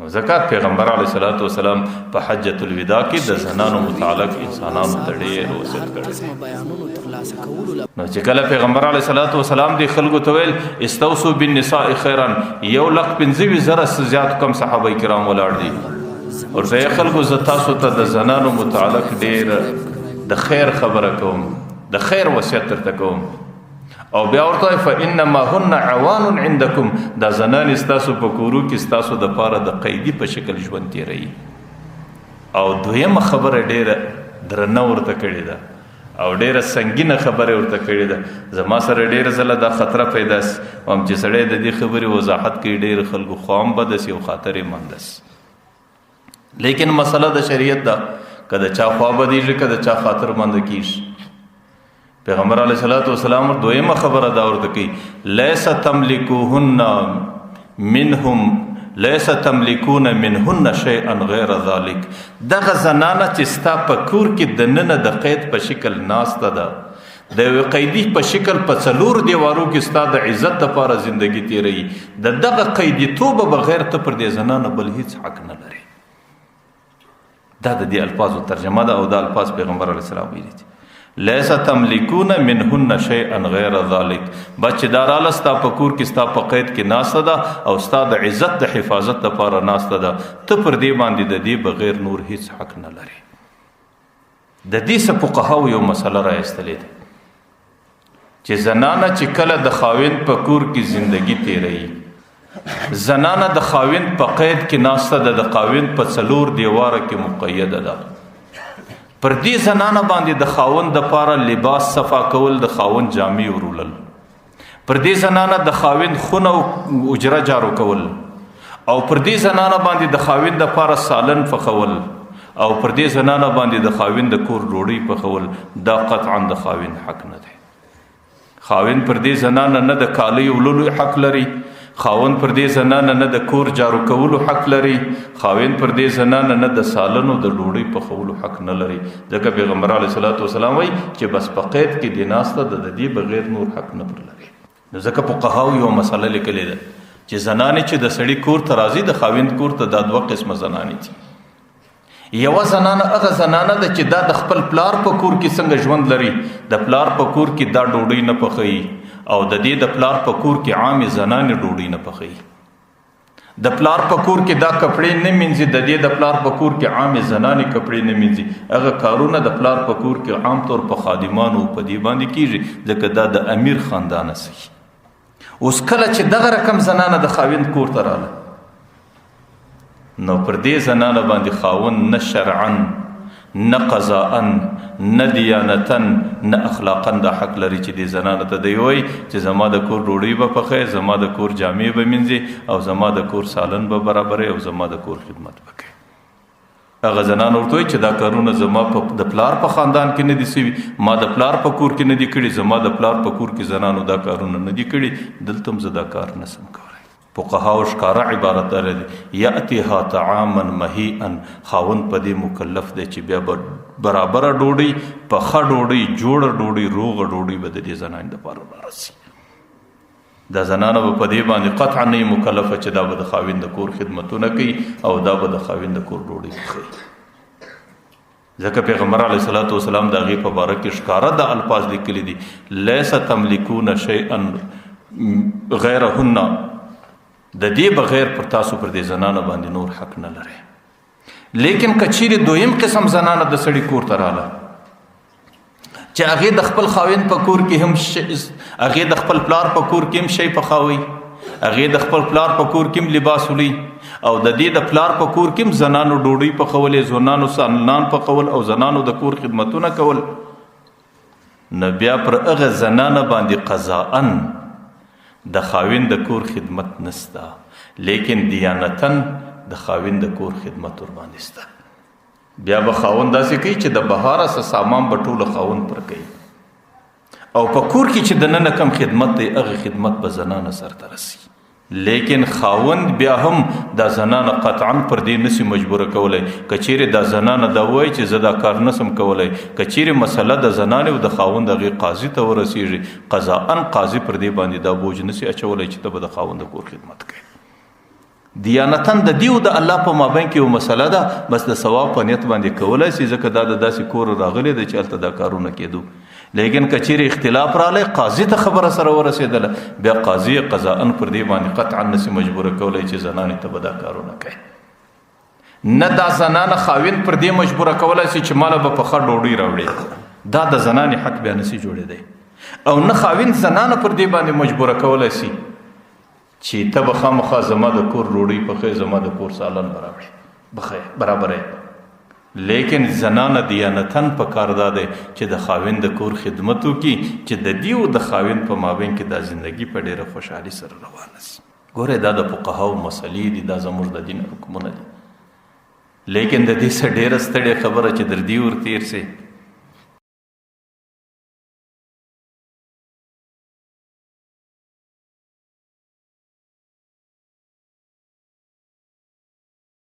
نو ځکه پیغمبر علیه الصلاۃ والسلام په حجۃ الوداع کې د زنانو متعلق انسانانو ته ډېر وصیت کړی. نو چې کله پیغمبر علیه الصلاۃ والسلام دی خلکو ته ویل استوصوا بالنساء خیرا، 1,25,000 زیات کم صحابه کرام ولاړ دي، ورته خلکو زه تاسو ته د زنانو متعلق ډېر د خیر خبره کوم، د خیر وصیت درته کوم. او بیا ورته فانما هن عوان عندكم، دا زنان ستاسو په کورو کې ستاسو د پاره د قیدی په شکل ژوند تیروي. او دویمه خبره ډیره درنه ورته کړې ده او ډیره سنگینه خبره ورته کړې ده. زما سره ډیره ځله دا خطر پیدا سي هم چې سړی د دې خبرې وضاحت کوي، ډیر خلکو خوام بد سي او خاطر یې مند سي. لیکن مسله د شریعت ده، که د چا خوا بدیږي، که د چا خاطر مند کیږي. پیغمبر علیه الصلاۃ والسلام دویمه خبره دا ورته کوي، لیس تملکوهن منهم لیس تملکون منهن شیئا غیر ذلک. دغه زنانه چې ستا په کور کې دننه د قید په شکل ناسته ده، د یوې قیدي په شکل په څلور دیوارو کې ستا د عزت دپاره زندګي تېروي، د دغه قیدیتوبه بغیر ته پر دې زنانه بل هیڅ حق نه لرې. دا د دې الفاظو ترجمه ده او دا الفاظ پیغمبر علیه السلام ویلي دي، لیس تملکون منهن شیئا غیر ذلک. بچ دا راله ستا په کور کې ستا په قید کې ناسته ده او ستا د عزت د حفاظت لپاره ناسته ده، ته پر دې باندې د دې بغیر نور هیڅ حق نه لرې. د دې څه فقهاو یو مسله را ایستلې ده چې زنانه چې کله د خاوند په کور کې زندگی تیروي، زنانه د خاوند په قید کې ناسته ده، د خاوند په څلور دیواره کې مقیده ده، پر دې زنانه باندې د خاوند د پاره لباس صفا کول، د خاوند جامې ورولل، پر دې زنانه د خاوند خونه او اجره جارو کول، او پر دې زنانه باندې د خاوند د پاره سالن پخول، او پر دې زنانه باندې د خاوند د کور ډوډۍ پخول، دا قطعا د خاوند حق نه دی. خاوند پر دې زنانه نه د کالیو ولولو حق لري، خاوند پر دې زنانه نه د کور جارو کولو حق لري، خاوند پر دې زنانه نه د سالنو د ډوډۍ پخولو حق نه لري. ځکه پیغمبر علیه الصلاۃ والسلام وایي چې بس په قید کې د ناسته د دې بغیر نور حق نه پر لري. نو ځکه فقهاو یو مسله لیکلې ده چې زنانې چې د سړي کور ته راځي، د خاوند کور ته، دا دوه قسمه زنانې دي. یوه زنانه هغه زنانه ده چې دا د خپل پلار په کور کې څنګه ژوند لري، د پلار په کور کې دا ډوډۍ نه پخوي، او د دې د پلار په کور کې عامې زنانې ډوډۍ نه پخوي، د پلار په کور کې دا کپړې نه مینځي، د دې د پلار په کور کې عامې زنانې کپړې نه مینځي. هغه کارونه د پلار په کور کې عام طور په خادمانو په دې باندې کیږي، ځکه دا د امیر خاندانه سي. اوس کله چې دغه رقم زنانه د خاوند کور ته راله، نو پر دې زنانه باندې خاوند نه شرعا، نه قضاءا، نه دیانتا، نه اخلاقا دا حق لري چې دې زنانه ته دی وایي چې زما د کور ډوډۍ به پخې، زما د کور جامې به مینځي، او زما د کور سالن به برابرې، او زما د کور خدمت به کوي. هغه زنان ورته وایي چې دا کارونه زما په د پلار په خاندان کې نه دي سوي، ما د پلار په کور کې نه دي کړي، زما د پلار په کور کې زنانو دا کارونه نه دي کړي، دلته هم زه دا کار نه سم کولی. فقهاو ښکاره عبارت لري، یأتیها طعاما مهیئا، خاوند په دې مکلف دی چې بیا به برابره ډوډۍ، پخه ډوډۍ، جوړه ډوډۍ، روغه ډوډۍ به د دې زنانې دپاره رارسي. دا زنانه به په دې باندې قطعا نه مکلفه چې دا به د خاوند د کور خدمتونه کوي او دا به د خاوند د کور ډوډۍ پخوي. ځکه پیغمبر علیه الصلاۃ والسلام د هغې په باره کې ښکاره د الفاظ لیکلي دي، لیس تملکون شیئا غیرهن، د دې بغیر پر تاسو پر دې زنانه باندې نور حق نه لرئ. لیکن که چیرې دویم قسم زنانه د سړي کور ته راله چې هغې د خپل خاوند په کور کې هم هغې د خپل پلار په کور کې هم شی پخاوي، هغې د خپل پلار په کور کې هم لباس ولي، او د دې د پلار په کور کې هم زنانو ډوډۍ پخولې، زنانو سالنان پخول، او زنانو د کور خدمتونه کول، نو بیا پر هغه زنانه باندې قضاءً د خاوند د کور خدمت نسته، لیکن دیانتاً د خاوند د کور خدمت ورباندې سته. بیا به خاوند داسې کوي چې د بهاره څه سامان به ټوله خاوند پر کوي، او په کور کې چې دننه کم خدمت دی هغه خدمت به زنانه سرته رسي. لیکن خاوند بیا هم دا زنانه قطعا پر دې نسی مجبوره کولی. که چیرې دا زنانه دا وایي چې زه دا کار نسم کولی، که چیرې مسله د زنانې او د خاوند هغې قاضي ته ورسیږي، قضاءً قاضي پر دې باندې دا بوج نسی اچولی چې ته به د خاوند د کور خدمت کوې. دیانتن د دیو د الله په مابین کې یو مسله ده، بس د ثواب په نیت باندې کولای شي، ځکه دا د داسې کور راغلی دی چې هلته دا کارونه کېدو. لیکن که چیرې اختلاف راغلی، قاضي ته خبره سره ورسېدله، بیا قاضي قضاءً پر دې باندې قطعا نسي مجبوره کولی چې زنانې ته به دا کارونه کوي. نه دا زنانه خاوند پر دې مجبوره کولای شي چې ماله به پخه ډوډۍ راوړي، دا د زنانې حق بیا نسي جوړېدی. او نه خاوند زنانه پر دې باندې مجبوره کولای شي چې ته به خامخا زما د کور ډوډۍ پخې، زما د کور سالن به راوړې، بخې برابرې. لیکن زنانه دیانتن په کار دا دی چې د خاوند د کور خدمت وکړي، چې د دیو د خاوند په مابین کې دا زندگی په ډېره خوشحالي سره روانه سي. ګوره دا د فقهاو مسلې دي، دا زموږ د دین حکمونه دي. لیکن د دې څه ډېره ستړې خبره چې در دې ور تېر سي،